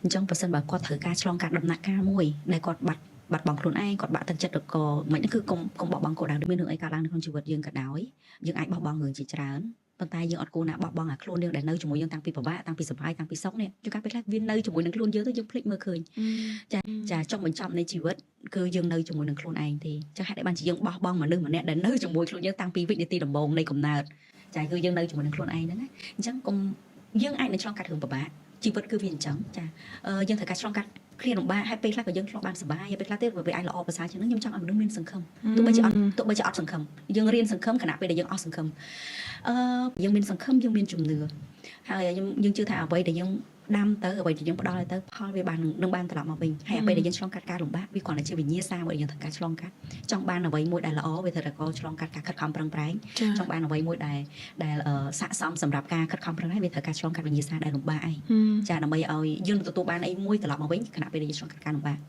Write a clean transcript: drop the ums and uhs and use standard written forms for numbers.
អញ្ចឹងបើសិនបើគាត់ត្រូវការឆ្លងកាត់ដំណាក់កាលមួយដែលគាត់បាត់បាត់បង់ខ្លួនឯងគាត់បាក់ទឹកចិត្តឬក៏មិនហ្នឹងគឺកុំកុំបោះបង់គោលដៅមានរឿងអីកើតឡើងនៅក្នុងជីវិតយើងក៏ដោយយើងអាចបោះបង់រឿងជាច្រើនប៉ុន្តែយើងអត់គួរណាបោះបង់អាខ្លួនយើងដែលនៅជាមួយយើងតាំងពីពិបាកតាំងពីសប្បាយតាំងពីសុខនេះជួនកាលពេលខ្លះវានៅជាមួយនឹងខ្លួនយើងទៅយើងភ្លេចមើលឃើញចាចាចុងបញ្ចប់នៃជីវិតគឺយើងនៅជាមួយនឹងខ្លួនឯងទេចឹងហេតុអីបានជាយើងបោះបង់មនុស្សម្នាក់ដែលនៅជាមួយខ្លួនយើងតាំងពីវិនាទីដំបូងនៃកំណើតចាគឺយើងនៅជាមួយនឹងខ្លួនឯងហ្នឹងណាអញ្ចឹងកុំយើងអាចនឹងឆ្លងកាត់រឿងពិបាកជីវិតគឺវាអញ្ចឹងចាយើងត្រូវការឆ្លងកាត់គ្រាលំបាកហើយពេលខ្លះក៏យើងឆ្លងបានសប្បាយហើយពេលខ្លះទៀតវាអាចល្អប្រសើរជាងហ្នឹងខ្ញុំចង់ឲ្យមនុស្សមានសង្ឃឹមទោះបីជាអត់ទោះបីជាអត់សង្ឃឹមយើងរៀនសង្ឃឹមខណៈពេលដែលយើងអស់សង្ឃឹមយើងមានសង្ឃឹមយើងមានជំនឿហើយខ្ញុំយើងជឿថាអ្វីដែលយើងដាំទៅអ្វីដែលយើងផ្ដល់ឲ្យទៅផលវាបាននឹងបានត្រឡប់មកវិញហើយអ្វីដែលយើងឆ្លងកាត់ការលំបាកវាគ្រាន់តែជាវិញ្ញាសាមួយដែលយើងត្រូវការឆ្លងកាត់ចង់បានអ្វីមួយដែលល្អវាត្រូវតែក៏ឆ្លងកាត់ការខិតខំប្រឹងប្រែងចង់បានអ្វីមួយដែលដែលស័ក្តិសមសម្រាប់ការខិតខំប្រឹងប្រែងវាត្រូវការឆ្លងកាត់វិញ្ញាសាដែលលំបាកឯងចាដើម្បីឲ្យយើងទទួលបានអីមួយត្រឡប់មកវិញខណៈពេលដែលយើងឆ្លងកាត់ការលំបាក។